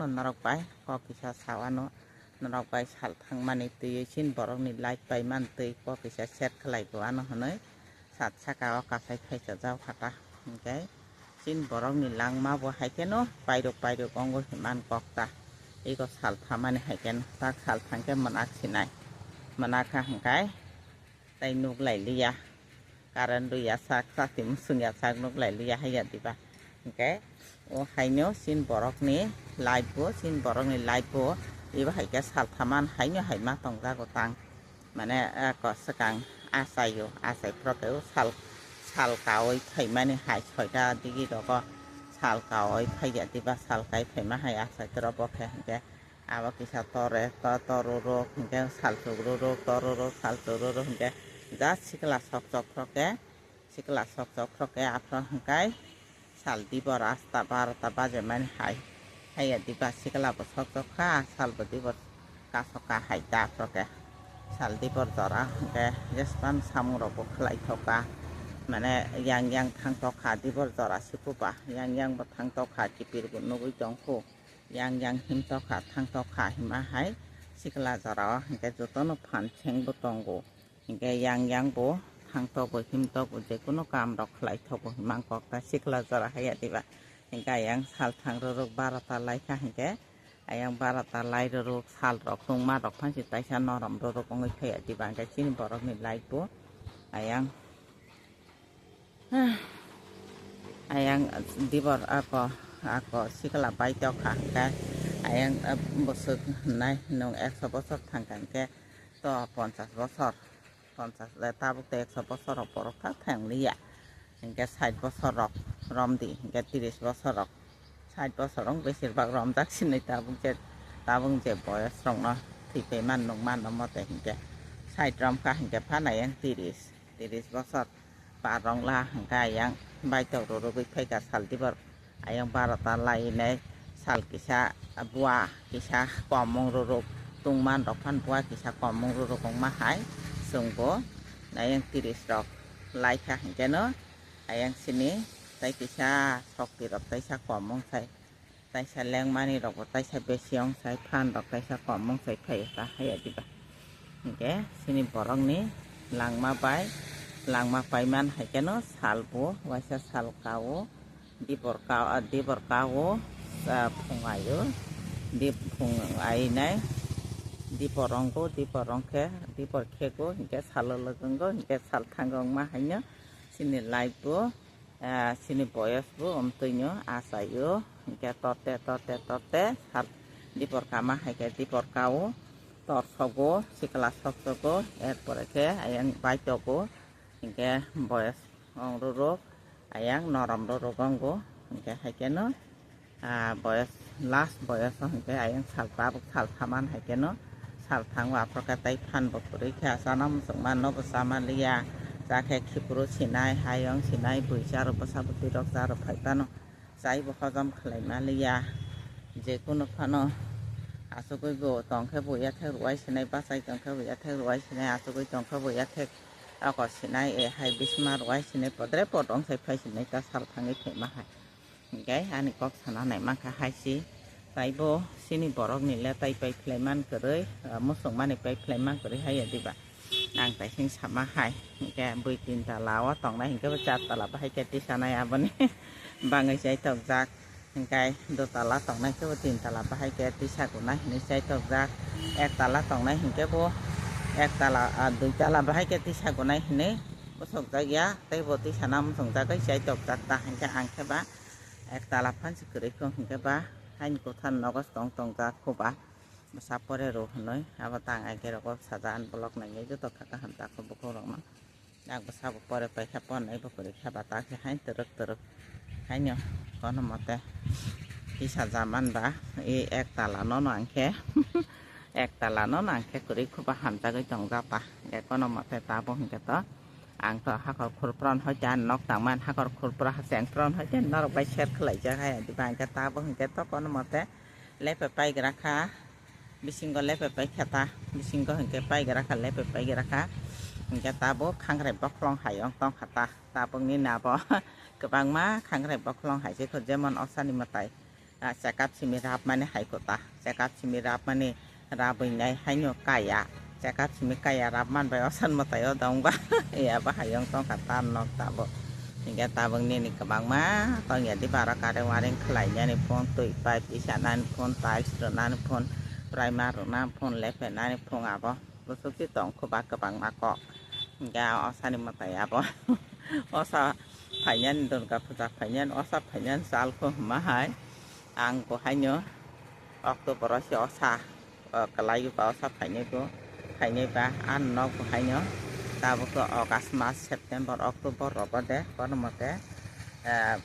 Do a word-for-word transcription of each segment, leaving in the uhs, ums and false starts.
Norok bai kok kisa sa ano, norok bai sal thangmani twi chini borokni life paimani twi kok kisa share khlai ko ano hwnwi sat saka o kasai khaisa jao khata. Hinkhe chini borokni langma bo hai kheno pairok pairok ongo hinman kok ta. Ego sal thamani hai kheno tak sal thangkhe mwnak sinai, mwnak kha hinkhai tei nuk lai liya. Current rwi ya sak, sati musung ya sak nuk lai liya hai ya diba. Hinkhe o haino chini borokni life bo, chini borokni life bo ebo hai khe sal thaman haino hai ma tongjago tang. Mane, eh, ko swkang achaio, achai phro khe o sal, sal kaui phaimani hai soita digi rogo sal kaui phaiya diba, sal kai phaima hai achai toro bo khe hinkhe. Abo kisa tore, to-, torurok, hinkhe salsuk rurok, torurok, salsuk rurok, hinkhe just sikla sok sok phro khe, sikla sok sok phro khe aphro hinkhe sal dibor asta barota bajemani hai, haiya diba sikla bo sok sok kha, sal bo dibor kasok kha hai ta phro khe. Sal dibor jora hinkhe jespan samung rok bo khlai thok kha, mane yang yang thang thok kha dibor jora sikuba, yang yang bo thang thok kha kipir bo nugui tong khu. Yang yang him tokha thang tokha hima hai sikla jora o hinkhe jotono phan seng bo tongo, hinkhe yang yang bo thang togo him togo jekuno kaam rok khlai thogo hima kok ta sikla jora haiya diba. Hinkhe ayang sal thang rorok barota lai kha hinkhe ayang barota lai rorok sal rok tungma rok phan si taisa norom rorok wngwi thaiya diba hinkhe chini borok ni life bo ayang Ayang dibor ako, ako sikla bai tokha hwnkhe, ayang, ah, bwswk hwnwi nwng ekso bosor thangkha hwnkhe to ponchas bosor, ponchas, eh, tabuk to ekso bosor rok borok ta thang liya. Hwnkhe sait bosor rok romdi, hwnkhe tris bosor rok, sait bosor rok besir bak romjak sinwi tabuk je, tabuk je boyos rokno thwi paiman nukma no mote hwnkhe sait romkha hwnkhe phano ayang tris, tris bosor. Par rong la hwnkhe ayang baitok rw rwgwi phaikha sal dibor. Ayang barota lainai sal kisa bua kisa komung rw rwk tungman rok phan bua kisa komung rw rwk wngma hai chwngbo ayang tris rok laikha hwnkhe no ayang sini tei kisa sokti rok teisa komung sai. Taisa lengmani rok bo taisa besi wng sai phan rok taisa kom wng sai phai ta haiya diba. Hinkhe sini borok ni langma bai langma paiman hai kheno sal bo waisa sal kao dibor kao, ah, dibor kao, ah, phung aio, dip phung ainai dipor wngkho, dipor wngkhe dipor khego hinkhe salo logwngo hinkhe sal thango wngma haino sini life bo. Ah, sini boyos bo omtwino achaio, hinkhe torte, torte, torte, sal dipor kama hai khe dipor kao, tor sogo, sikla sok sogo, er pore khe ayang baitogo, hinkhe boyos ong ruruk, ayang norom ruruk ongo, hinkhe hai kheno. Ah, boyos, last boyos o hinkhe ayang sal tabuk sal thaman hai kheno sal thango aphro khe tei phan bo kwrwi khe achana muchungma nobo chama liya, cha khe khipuru sinai, hayung sinai, bui charo bwsa bwtwi rok charo phai phano chai bo hojom khlai ma liya. Je kunu phano achugwi bo tong khe bo yathek rwai sinai, bachai tong khe bo yathek rwai sinai, achugwi tong khe bo yathek oko sinai, e hai bisma rwai sinai, podre pod wng sai phai sinai ta sal thangwi phaima hai. Hinkhe ani kok sana nai mankha hai si, taibo sini borok ni le tai pai phlai man kwrwi, ah, muchung mani pai phlai man kwrwi hai ya diba. Ang tai sing sama hai, hinkhe bui tin tala o tongnai hinkhe bo char tala bahai khe tisa nai aboni bangwi chai tok jak, hinkhe do tala tongnai khe bo tin tala bahai khe tisa gunai hinwi chai tok jak, ek tala tongnai hinkhe bo ek tala, ah, dui tala bahai khe tisa gunai hinwi bwsok jak ya, tei bo tisa na muchung jagwi chai tok jak ta hinkhe ang khe ba. Ek tala phan se kwrwi kho hinkhe ba haini kwthar nogo tong tong jak kho ba bwsa pore rw hwnwi abo tang ai khe rogo saja unblock nai joto kha kaham ta kho bukhuk rok no. Yak bwsa bo pore paikha pon ai bo kwrwi kha ba ta khe hain twrwk twrwk haino kono mote tisa ja man ba e ek tala no no ang khe ek tala no no ang khe kwrwi kho ba hamjagwi tong jak ta. Hwnkhe kono mote ta bo hwnkhe to ang to hakor khur pran hoi ta nok tang man hakor khur pran haseng pran hoi ta norok bai share khlai jak hai diba hwnkhe ta bo hwnkhe to kono mote. Lepe paigra kha, bisingo lepe paikha ta, bisingo hinkhe paigra kha, lepe paigra kha. Hinkhe tabuk khangrai bokhorong hai wng tongkha ta, tabukni nabo kwbangma khangrai bokhorong hai se kho, jemon osani mwtai Ah, chekap simi rap mani hai kota. Chekap simi rap mani rabwi nai haino kaya. Chekap simi kaya rap man bai osan mwtai o dong ba. Ya ba hayung tong kha ta nok tabuk. Hingke tabuk nini kwbangma tong ya di bara kare waring khlai nani phone, twi pipe isa nani phone, tiles rw nani phone, primer rw nani phone, lepe nani phone abo. Bwswk si tong kho ba kwbangma kok. Hingke osani mwtai abo. Osa phainani Durga puja phainani osa phainani sal kho hwnma hai. Ang bo haino October o se osa, o, kwlai ba osa phainai bo, phainai ba ang nok bo haino tabuk khe August mas, September, October rogo de kono mote, eh,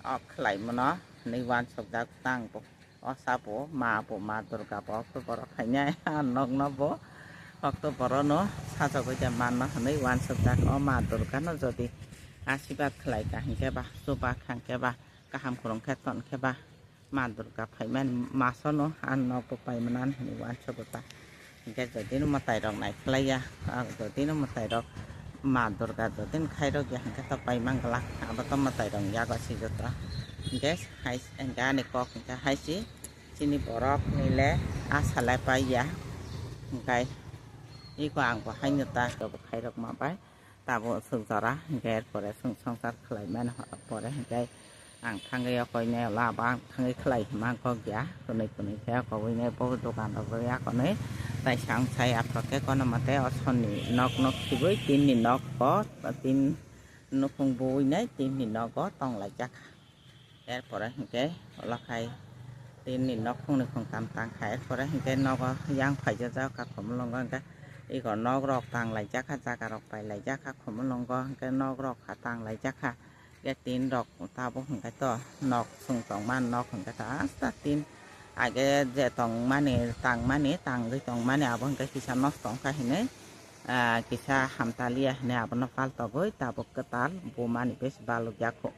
o khlai mano hinwi uansukjak tang bo. Osa bo ma bo ma Durga bo October o phainai ang nok no bo October o no sajagwi de manno hinwi uansukjak o ma Durga no jodi asibad khlai kha hinkhe ba chuba kha hinkhe ba kaham khulum khe ton khe ba ma Durga phaimani masono ang nok bo paimanan hinwi uansukgo ta. Hinkhe jodino mwtairok naikhlaiya, ah, jodino mwtairok ma Durga jodino khairokya hinkhe to paimang glak, abo to mwtairokni yago sijo ta. Hinkhe hai, hinkhe ani kok hinkhe hai si chini borokni le asa le paiya. Hinkhe iko ang bo haino ta, abo khairok ma bai. Tabuk swk jora hinkhe er pore chwng swngchar khlai mani pore hinkhe ang thangwi o koinai ola abo ang thangwi khlai hima kok ya, kwnwi kwnwi khe kogwi nai bo dogan rok ya konwi tai sang sai aphro khe kono mate o sonni nok nok khibui tinni nok o tin nukhung buwi nai tinni nogo tong laijak. Er pore hinkhe ola khai tinni nok khungni khungtam tang kha. Er pore hinkhe nogo yang phaijak jak kha Khumulwngo hinkhe ego nok rok tang laijak kha, jaga rok pai laijak kha Khumulwngo hinkhe nok rok kha tang laijak kha. Hinkhe tin rok tabuk hinkhe to nok chwng tongma nok hinkhe to asta tin age je tongmani tangmani tangwi tongmani abo hinkhe kisa nosto wngkha hinwi, ah, kisa hamtaliya hinwi abono paltogwi tabuk kwtal bumani besi balukya kho.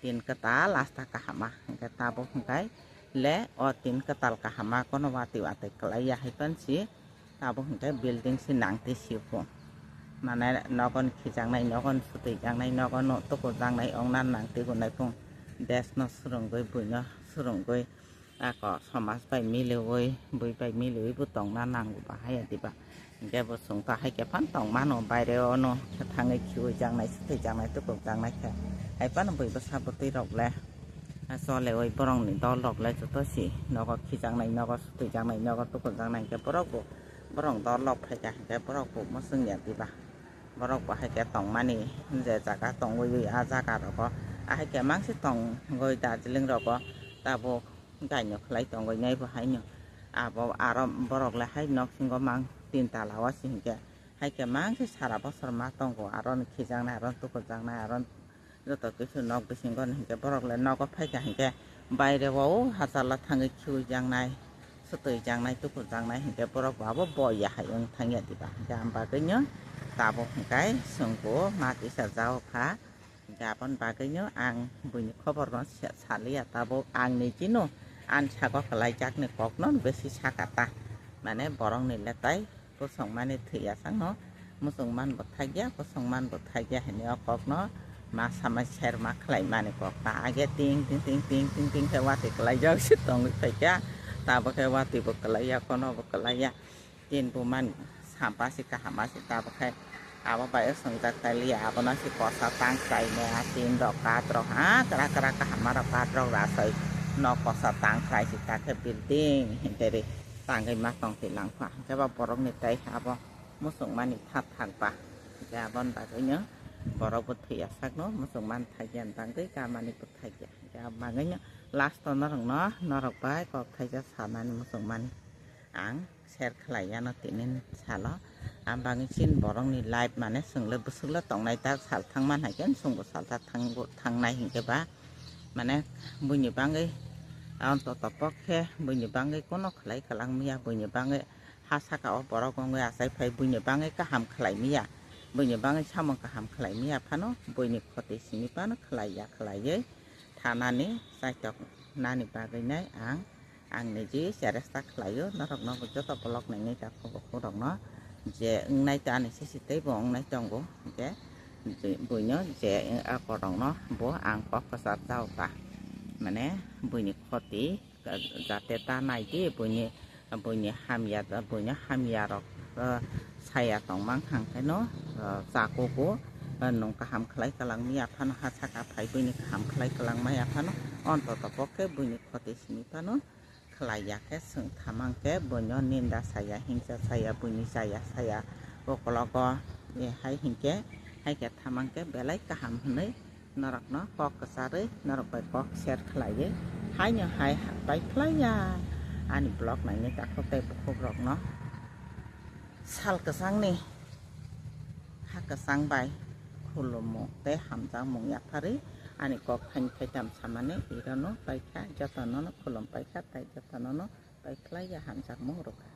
Tin kwtal asta kahama hinkhe tabuk hinkhe le o tin kwtal kahama kono watwi watwi kwlaiya hai pansi tabuk hinkhe building si nangtwi si phung. Mane nogon khijaknai, nogon sutwijaknai, nogon tukujaknai ongna nangtwi gunai phung. Desh no swrwngwi, buino swrwngwi, ako somaj bai miliwi, bui bai miliwi bo tongna nango bahai adiba. Hinkhe bo chwng ta hai khe phan tong mano, baire o no thangwi khiui jaknai, sutui jaknai, tukuk jaknai khe. Hai phano bui bwsa bwtwi rok le, a, chole oi borok ni dol rok le joto si nogo khijaknai, nogo sutui jaknai, nogo tukuk jaknai hinkhe borok bo, borok dol rok phai kha hinkhe borok bo muchung ya diba. Borok bo hai khe tong mani, je jaga tongwi a jaga rogo, a hai khe mangsi tongwi Darjeeling rogo tabuk. Gaino khlai tongwi nai bo haino. Abo aro borok le hai nok singo mang tin tala o si hinkhe. Hai khe mang se sara bosor ma tongo aro ni khijaknai aro ni tukujaknai aro joto kisu nok bisingo ni hinkhe borok le nogo phai kha hinkhe baire o hachal o thangwi khiui jaknai, sutui jaknai, tuku jaknai hinkhe borok bo abo bo ya hai wng thang ya diba. Hinkhe am bagwino tabuk hinkhe chwng bo ma kisa jao kha. Hinkhe aboni bagwino ang buini khobor no sa-, saliya tabuk ang nijino ani sago kwlaijakni kokno besi saka ta. Mane borokni le tai kosong mani thwiya sakno muchung man bo thakya, kosong man bo thakya hinwi o kokno ma samai ser ma khlai mani kok ta. Age ting ting ting ting ting ting khe watwi kwlaijak se tongwi phaikha. Tabuk khe watwi bo kwlaiya, kono bo kwlaiya. Tin buman sampa si kahama si tabuk khai abo bai o swngjak taliya abono si kosa tang khlainai a tin rok katrok ha kra kra kahama rok katrok rasoi nok kosa tang khlai si ta khe building hinkhe ri tangwi ma tong ti langkha hinkhe ba borok ni tai abo muchung mani thak thak ba hinkhe aboni bagwi no borok bo thwiya sakno muchung mani thakya tangwi kamani bo thakya hinkhe abo bagwi no last o norok no norok bai kok thaisa sanani muchung mani ang. Share khlai yano tini salo. Ang bagwi chini borokni life mane chwng le bwswk le tongnai ta sal thang man hai khe chwng bo sal ta thang bo thangnai hinkhe ba mane buini bagwi onto to pok khe buini bagwi kono khlai kwlang maya buini bagwi ha saka o borok wngwi achai phai buini bagwi kaham khlai maya buini bagwi samung kaham khlai maya phano buini khoti simi phano khlai ya khlaiwi thanani chaitok nani bagwi nai ang. Ang niji cheresta khlaio, norokno bo joto vlog nainai ta khubo khurokno je wngnai ta ani sisi tei bo wngnai tongo, hinkhe buino je akorokno bo ang kok kwchar jao ta. Mane buini khoti, jate ta nai di, buini, buini hamya, buini hamya rok, eh, saya tongmang hang khe no, eh, chakugo, eh, nung kaham khlai kwlangmi aphano ha saka phai buini kaham khlai kwlangmai aphano ontoto pokhe buini khoti simi phano khlai ya khe, chwng thamang khe buino ninda saya, hingsa saya, buini chaya saya, ukologo, eh, hai hinkhe, hai khe thamang khe belai kaham hwnwi norokno kok kwcharwi norok bai kok share khlaiwi haino hai pai phlai ya ani vlog naini takhuk tei bukhukrokno. Sal kwchangni ha kwchang bai khulumung tei hamjakmung yapharwi ani kok phaini thaitam samani irono paikha, jotonono khulum paikha tei jotonono pai phlai ya hamjakmung rwkha.